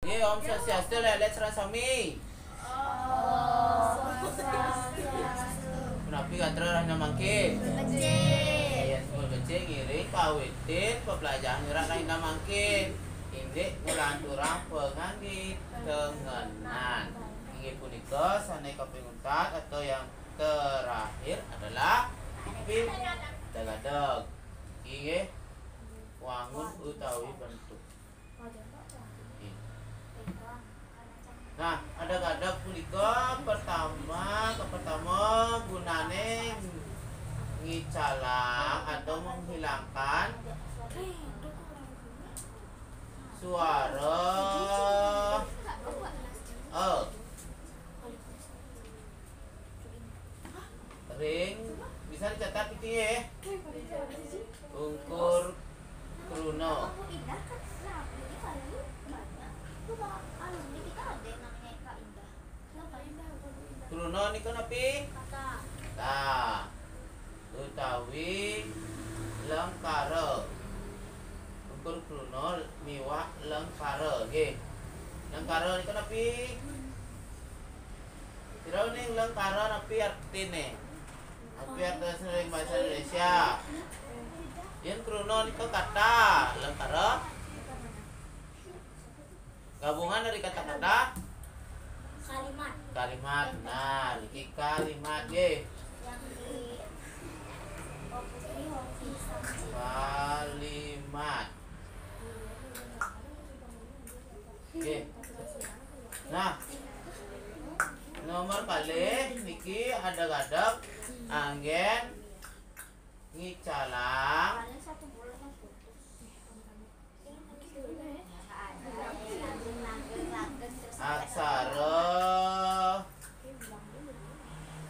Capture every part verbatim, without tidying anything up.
Nggih, Om Swastiastu, lelet sareng sami. Punapi gatra rahina mangkin? Becik. Yen sampun becik, ngiring kawitin pepelajahan nyurat rahina mangkin. Indik nglanturang panganditengenan. Inggih punika sane kaping untat atau yang terakhir adalah pitagadeg. Inggih, wangun utawi bentuk. Nah, ada-ada punika pertama, pertama gunane ngicalang atau menghilangkan suara e. Ring, bisa dicatat iki nggih. Ungkur kruna. Kruna nika napi? Kata. Utawi lengkara. Ungkur kruna miwah lengkara nggih. Lengkara nika napi? Sira uning lengkara napi artine? Napi artine ring basa Indonesia? Yen kruna nika kata, lengkara gabungan dari kata-kata? Kalimat. Kalimat. Nah, niki kalimat nggih. Yang di hoki, hoki samji. Kalimat. Nggih. Nah, nomor kalih niki adeg-adeg anggen ngicalang aksara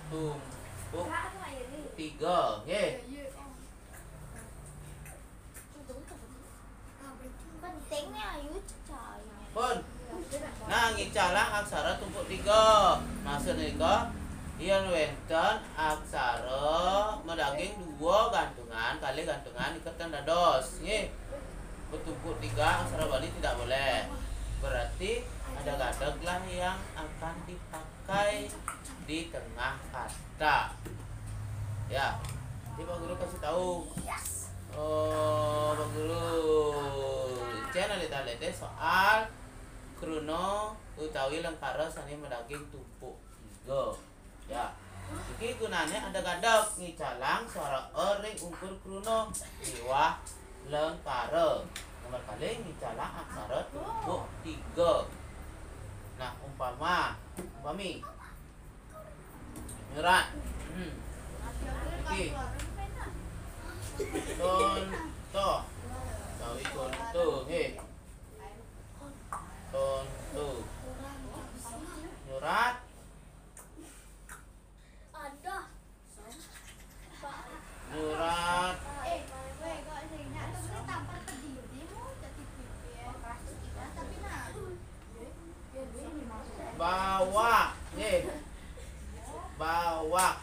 tumpuk tiga, nggih. Penting nih, ayu cecai. Pun. Nah, ngicalang aksara tumpuk tiga. Maksud nika, yen wenten aksara madaging dua gantungan, kalih gantungan nika ten dados, nggih. Bertumpuk tiga aksara Bali tidak boleh. Berarti adeg-adeglah yang akan dipakai di tengah kata. Ya, nanti Pak Guru kasih tahu. Oh, Pak Guru, icen alit-alite soal kruna utawi lengkara sane madaging tumpuk tiga. Ya. Iki gunane adeg-adeg ngicalang suara e ring ungkur kruna miwah lengkara. Nomor kalih ngicalang aksara tumpuk tiga. Nah, umpama, umpami nyurat. Hmm. Iki. Contoh. Utawi contoh, nggih. Contoh. Nyurat. Nyurat. Bawak, nggih. Bawak.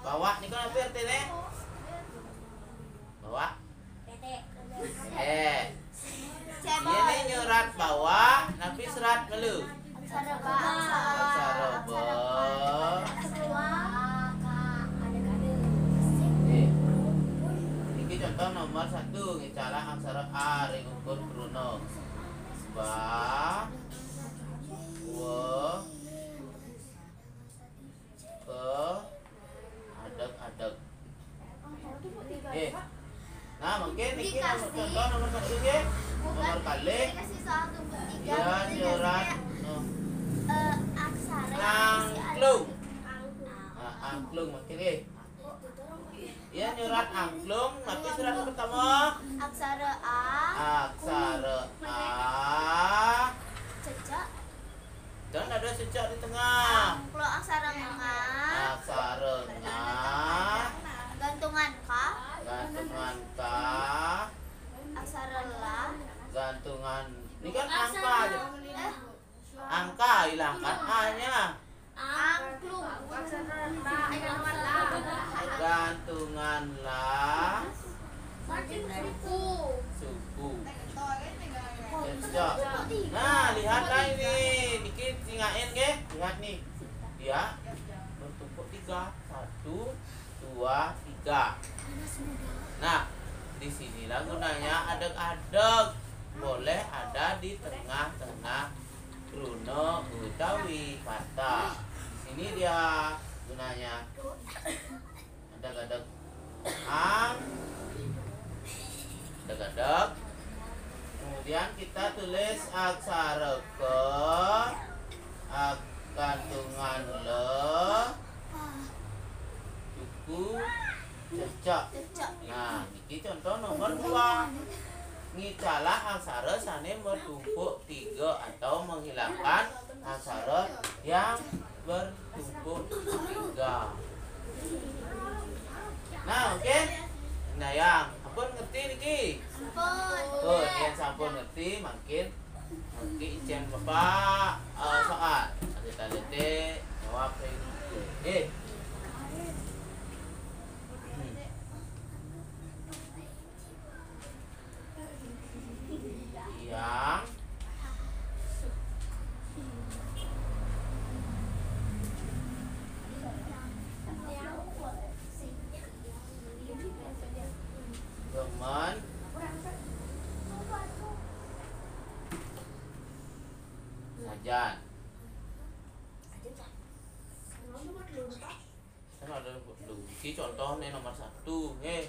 Bawak niku napi artine? Bawak. Eh. Yen nyurat bawak, napi serat melu? Aksara ba. Aksara ba. Nggih. Niki contoh nomor satu, ngicalang aksara a ring ungkur kruna. Ba, wa, ke, adeg-adeg. Eh. Nah, mungkin niki nomor contoh nomor satu nggih. Nomor kalih. Dikasih soal tumpuk tiga, ya, dikasih surat. Kayak, oh, eh, aksara yang masih ada. Angklung. Nah, angklung mungkin nggih. Ya, nyurat angklung, napi surat pertama? Aksara A. Aksara A. Cecek. Dan ada cecek di tengah. Angklung aksara nga. Aksara nga. Gantungan ka. Gantungan ka. Aksara la. Gantungan. Ini kan angka aja. Eh. Angka, hilangkan a-nya. Angklung. Gantungan la. Suku. Suku. Cecek. Nah, lihat tengah-tengah kruna utawi kata. Ini dia gunanya. Adeg-adeg ang, adeg-adeg. Kemudian kita tulis aksara ka, ak-, gantungan la, cuku, cecek. Nah, niki contoh nomor dua. Ngicalah aksara sane bertumpuk tiga atau menghilangkan aksara yang bertumpuk tiga. Nah, oke. Nah, yang ampun ngerti niki? Ampun. Pun, yang sampun ngerti, mungkin ngerti icen Bapak, eh, soal. Ada tanda jawab ini. Oke. Hmm. Yang demen sajan. Kan ada lagi contohnya nomor satu, nggih.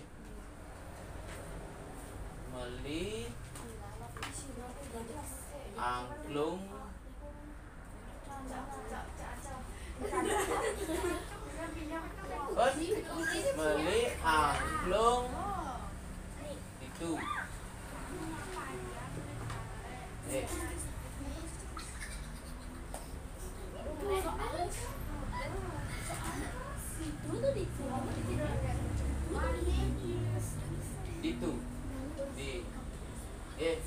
Meli angklung. Terus meli angklung itu. Eh. Itu. Di. Eh.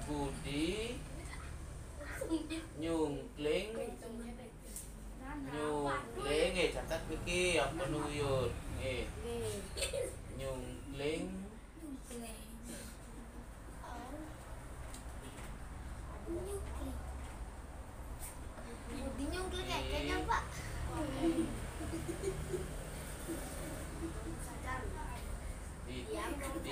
Budi nyungkling, nyungkling, eh, catet niki, ampun uyut. Eh. Nyungkling